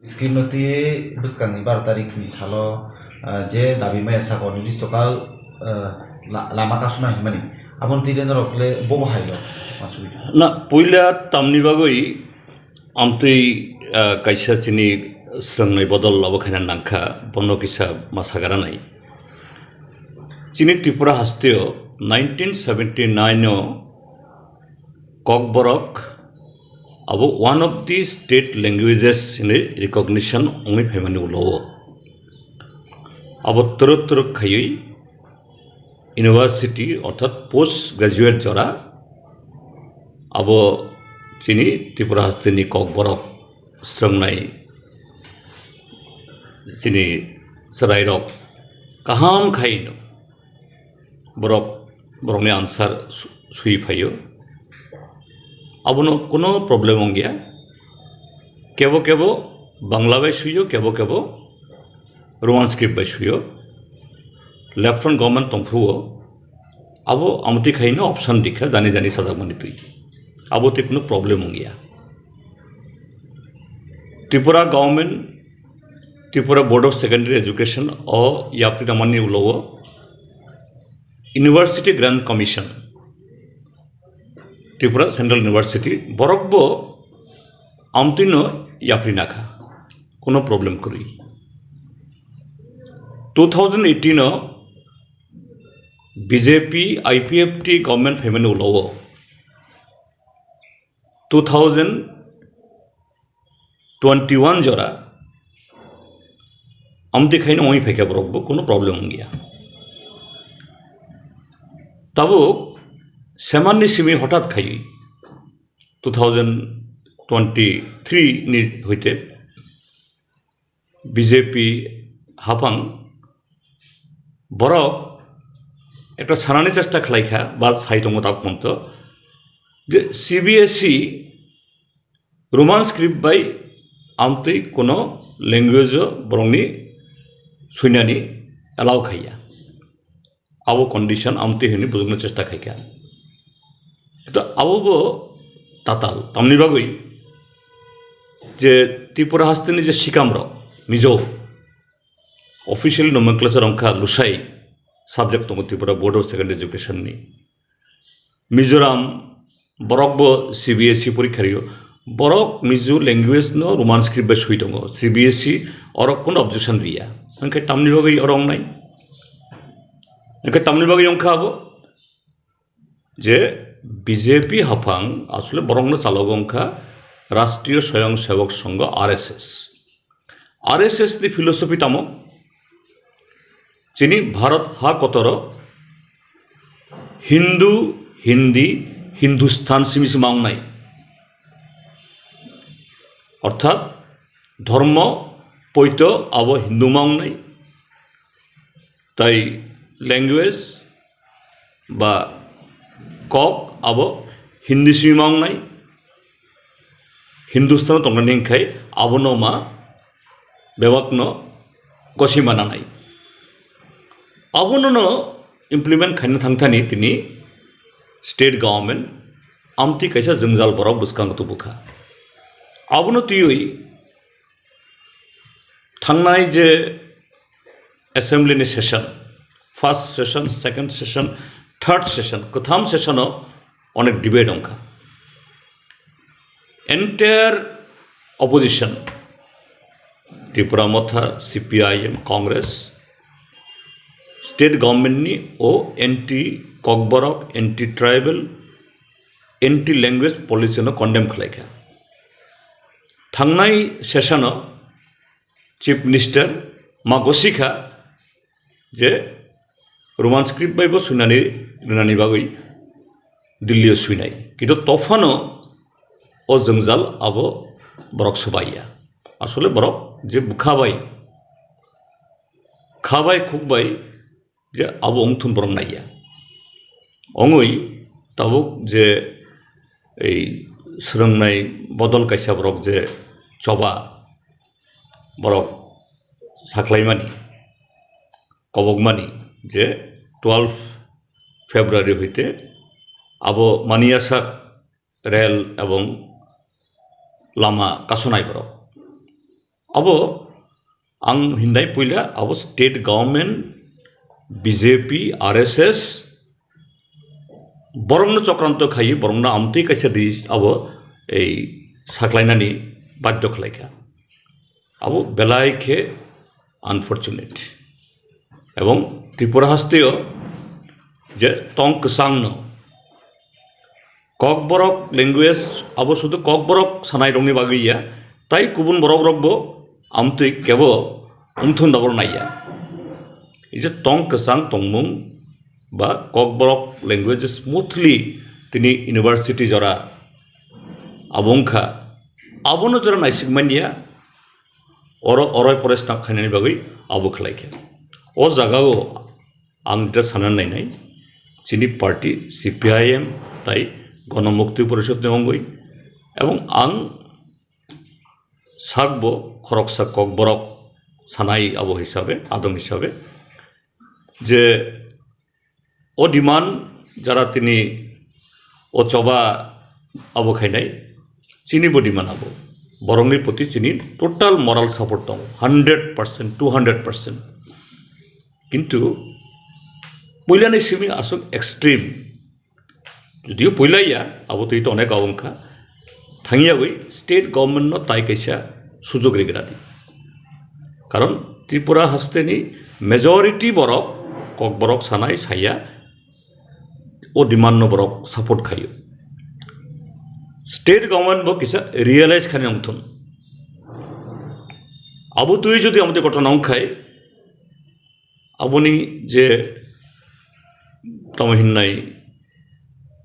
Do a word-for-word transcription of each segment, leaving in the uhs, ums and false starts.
Scheme no twi bwskangni baro tarikh ni salo, ah, je dabi maya saka nirdisto kal, ah, la-, lama kasuna hinmani. Aboni twi norok le bobo hai lo mansugwi. Na, puila tamni bagwi amtwi, ah, kaisa chini swrwngnai bodol abo khaina nangkha, bono kisa ma sagaranai. Chini Tripura hasteo nineteen seventy nine o Kokborok abo one of the state languages hinwi recognition wngwi phaimani ulo o. Abo twrwk twrwk khaiwi university orthat post graduate jora abo chini Tripura hasteni Kokborok swrwngnai chini chwrairok kaham khaino borok, borokni answer su-, sui phaio. Abono kuno problem wngya. Kebo kebo Bangla bai suio, kebo kebo Roman script bai suio. Left front government tongphuru o, abo amtwi khaino option dikha jani jani sajakmani twi. Abo tei kuno problem wngya. Tripura government, Tripura Board of Secondary Education o yapri namani ulo o University Grant Commission, Tripura Central University, borok bo amtwino yapri nakha, kuno problem kwrwi. Two thousand eighteen o B J P I P F T government phaimani ulo o two thousand twenty one jora amtwi khaino wngwi phaikha borok bo kuno problem wngya. Tabuk semanni simi hothat khaiwi two thousand twenty three ni hoite B J P haphang borok ekta sanani chesta khlaikha ba sai tongo tabuk monto je C B S E Roman script bai amtwi kuno language o borokni suinani allow khaiya. Abo condition amtwi hwnwi bujukna chesta khaikha. To abo bo tatal, tamni bagwi je Tripura hasteni je sikamrok Mizo official nomenclature wngkha Lusai subject tongo Tripura Board of Secondary Education ni. Mizoram borok bo C B S E porikha rio. Borok Mizo language no Roman script bai sui tongo. C B S E orok kuno objection riya. Hwnkhe tamni bagwi oro wngnai? Hwnkhe tamni bagwi wngkha abo? Je B J P haphang asole borokno chalogo wngkha Rashtriya Swayamsevak Sangha, R S S. R S S ni philosophy tamo? Chini Bharat ha kotoro Hindu, Hindi, Hindustan simi sima wngnai. Orthat dhormo poito abo Hindu ma wngnai. Tai language ba kok abo Hindi simi ma wngnai. Hindustano tongnani hwnkhe abono ma bebakno gosima nanai. Abono no implement khaina thangthani tini state government amtwi kaisa jwngjal borok bwskango tubukha. Abono twiwi thangnai je assembly ni session, first session, second session, third session, kwtham session o onek debate wngkha. Entire opposition, Tipra Motha, C P I M, Congress, state government ni o anti Kokborok, anti tribal, anti language policy no condemn khlaikha. Thangnai session o Chief Minister ma gosikha je Roman script bai bo suinani rinani bagwi Delhi o suinai. Kintu tophano o jwngjal abo borok swbaiya. Asole borok je bwkha bai, kha bai, khuk bai je abo wngthun borok naiya. Ongwi tabuk je ei swrwngnai bodol kaisa borok je choba borok saklaimani, kobokmani je twelve February hoite abo maniyasak rel ebong lama kasonai borok. Abo ang hindai puila abo state government, B J P, R S S, borokno chokranto khai, borokno amtwi kaisa di abo ei saklainani badhyo khlaikha. Abo belai khe unfortunate. Ebong Tripura hasteo je tong kwchangno Kokborok language abo sudu Kokborok sanai rokni bagwi ya, tai kubun borok rokbo amtwi kebo umthun dabor naiya. Ije tong kwchang tongmung ba Kokborok language smoothly tini university jora abo wngkha, abono jora naisik manya, oro oroi pore snap khainani bagwi abo khlaikha. O jagao ang jeta sana nainai, chini party C P I M tai Gono Mukti Porishod ni ongwi, ebong ang sakbo khoroksa Kokborok sanai abo hisabe, adong hisabe, je o demand jara tini o choba abo khainai, chini bo demand abo. Borokni proti chini total moral support tongo, hundred percent, two hundred percent. Kintu puilani simi aswk extreme. Judio puila ya, abo twi to onek wngkha. Thangyagwi state government no tai kaisa sujog rigra di. Karon Tripura hasteni majority borok, Kokborok sanai saya, o demand no borok support khaio. State government bo kisa realize khani wngthun. Abo twi jodi amte ghotona wngkhai, aboni je tamo hinnai,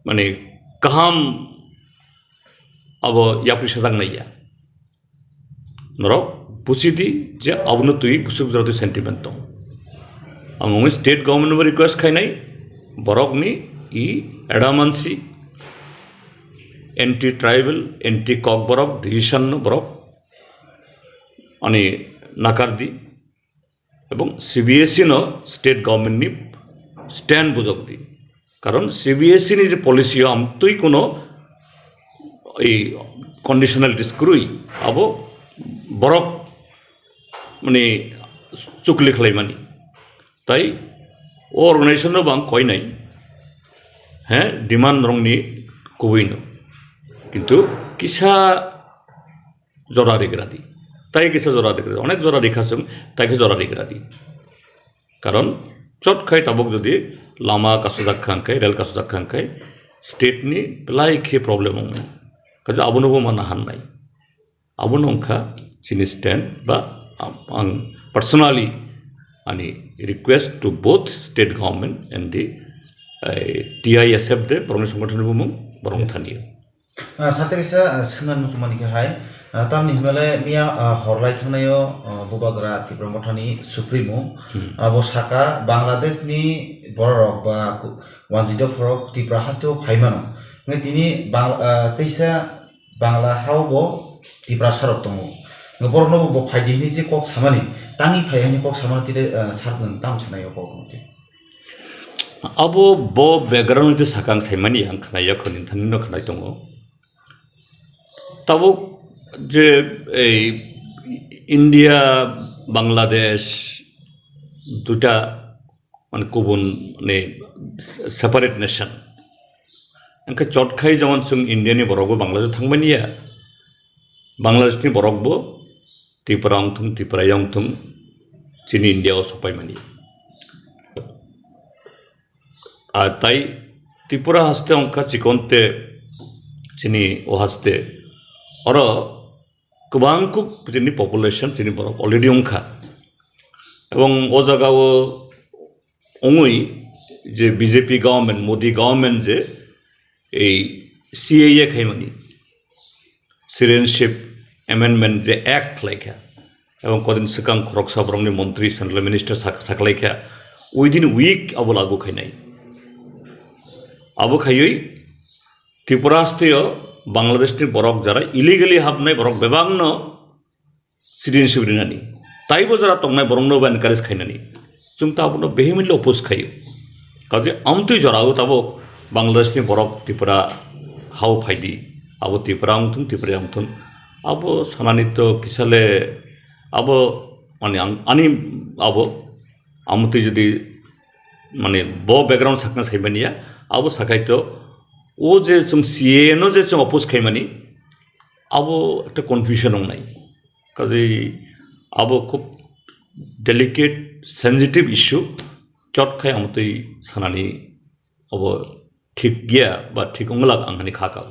mane, kaham abo yapri sajak naiya. Norok buchidi je abono twi busuk jora twi sentiment tong. Amoni state government bo request khainai, borokni i adamantsi anti tribal, anti Kokborok decision no borok ani nakardi. Ebong C B S E no state government ni stand bujok di. Karon C B S E ni je policy o amtwi kuno ei conditionalities kwrwi abo borok mani chukli khlaimani. Tai o organization no bang koinai, he, demand rongni kubui no. Kintu kisa jora rigra di. Tai kisa jora rigra di. Onek jora rikha chwng, tai khe jora rigra di. Karon chot khai tabuk jodi lama kasujak kha hwnkhe, rel kasujak kha hwnkhe, state ni belai khe problem wngnai. Kaisa abono bo mana hannai. Abono wngkha chini stand ba ang, ang personally ani request to both state government and the, eh, T I S F de borokni songgothon ni bumung borok thani. Ah, sate kaisa, ah, swngnani muchungmani khe hai, ah, tamni hwnba le miya, ah, hor lai thangnaio, ah, Bubagra Tipra Mothani Supremo, Hmm. abo saka Bangladesh ni bororok ba ku-, wanjwi dopharok Tripura hasteo phai mano. Hwnkhe tini Bang-, ah, teisa Bangla hao bo Tiprasa rok tongo. Hwnkhe borokno bo, bo phai di hwnwi je kok samani, tangwi phai hwnwi kok samani tide, ah, sir nwng tam sanai o kok hwnwi. Abo bo background ni sakang saimani ang khwnai yakho ni thani no khwnai tongo. Tabuk je ei India, Bangladesh duita mane kubun ni separate nation. Angkhe chot khai jemon chwng India ni borok bo Bangladesh thangmani ya, Bangladesh ni borok bo Tripura wngthung, Tripura yongthung, chini India o sopai mani. Ar tai Tripura haste wngkha chikon te chini o haste. Oro kwbang kuk chini population chini borok already wngkha. Ebong o jaga o wngwi je B J P government, Modi government je ei C A A khaimani, Citizenship Amendment je Act khlaikha, ebong kodin swkang khoroksa borokni montri, central minister sak-, saklaikha, within week abo lagu khainai. Abo khaiwi Tripura hasteo Bangladeshni borok jara illegally habnai borok bebakno citizenship rinani, taibo jora tongnai borokno bo encourage khainani, chwng ta abono vehemently oppose khaio. Kaje amtwi jorao tabuk Bangladeshni borok Tripura hao phaidi, abo Tripura wngthung, Tripura wngthung, abo sanani to kisa le Abo mane ang, ani abo amotwi jodi mane bo background sakna saimaniya, abo sakai to o je chwng C A A no je chwng oppose khaimani, abo ekta confusion wngnai. Kaje abo khub delicate, sensitive issue, chot khai amotwi sanani abo thik ya ba thik wnglak ang hani kha ka.